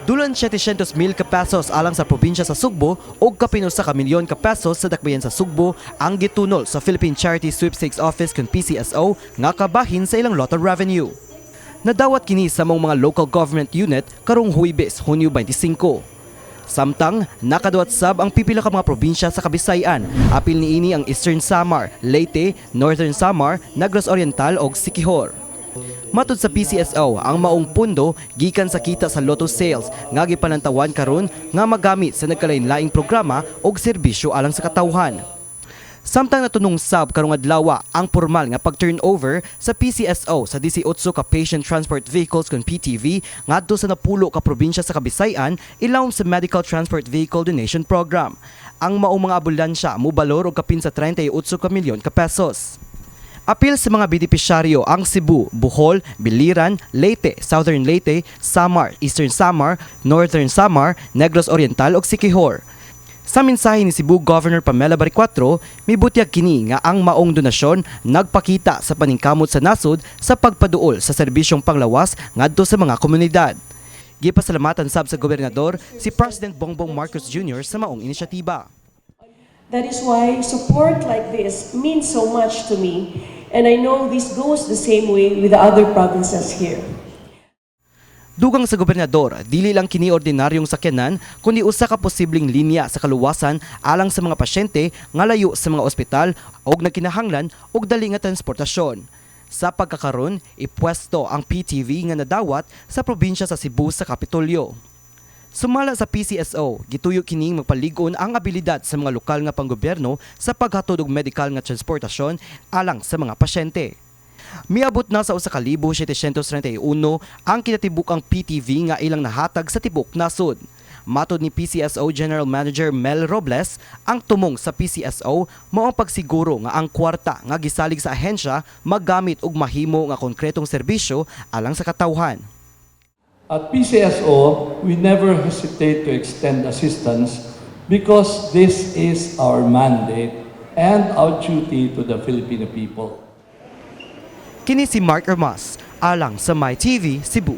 Dulan 700 mil ka pesos alang sa probinsya sa Sugbo ug kapin 1 ka milyon ka pesos sa dakbayan sa Sugbo ang gitunol sa Philippine Charity Sweepstakes Office kon PCSO nga kabahin sa ilang lotto revenue. Nadawat kini sa maong mga local government unit karong Huwebes, Hunyo 25. Samtang nakaduwat sab ang pipila ka mga probinsya sa Kabisayan. Apil niini ang Eastern Samar, Leyte, Northern Samar, Negros Oriental ug Siquijor. Matud sa PCSO, ang maong pundo gikan sa kita sa lotto sales nga gipanantawan karon nga magamit sa nagkalain-laing programa ug serbisyo alang sa katawhan. Samtang natunong sab karong adlaw ang pormal nga pag-turnover sa PCSO sa 18 ka patient transport vehicles kon PTV ngadto sa 10 ka probinsya sa Kabisayan ilawom sa Medical Transport Vehicle Donation Program. Ang maong mga ambulansya mobalor og kapin sa 38 ka milyon ka pesos. Apil sa mga benepisyaryo ang Cebu, Bohol, Biliran, Leyte, Southern Leyte, Samar, Eastern Samar, Northern Samar, Negros Oriental ug Siquijor. Sa mensahe ni Cebu Governor Pamela Baricuatro, mibutyag kini nga ang maong donasyon nagpakita sa paningkamot sa nasod sa pagpaduol sa serbisyong panglawas ngadto sa mga komunidad. Gipasalamatan sab sa gobernador si President Bongbong Marcos Jr. sa maong inisyatiba. That is why support like this means so much to me, and I know this goes the same way with the other provinces here. Dugang sa gobernador, dili lang kini ordinaryong sakyanan kundi usa ka posibleng linya sa kaluwasan alang sa mga pasyente nga layo sa mga ospital og nagkinahanglan og dali nga transportasyon. Sa pagkakaron, ipwesto ang PTV nga nadawat sa probinsya sa Cebu sa Kapitolyo. Sumala sa PCSO, gituyo kining magpalig-on ang abilidad sa mga lokal nga panggobyerno sa paghatod og medikal nga transportasyon alang sa mga pasyente. Miabot na sa 1,731 ang kinatibuk-ang PTV nga ilang nahatag sa tibok nasod. Matod ni PCSO General Manager Mel Robles, ang tumong sa PCSO mao ang pagsiguro nga ang kwarta nga gisalig sa ahensya magamit og mahimo nga konkretong serbisyo alang sa katawhan. At PCSO, we never hesitate to extend assistance because this is our mandate and our duty to the Filipino people. Kini si Mark Ermas, alang sa MyTV Cebu.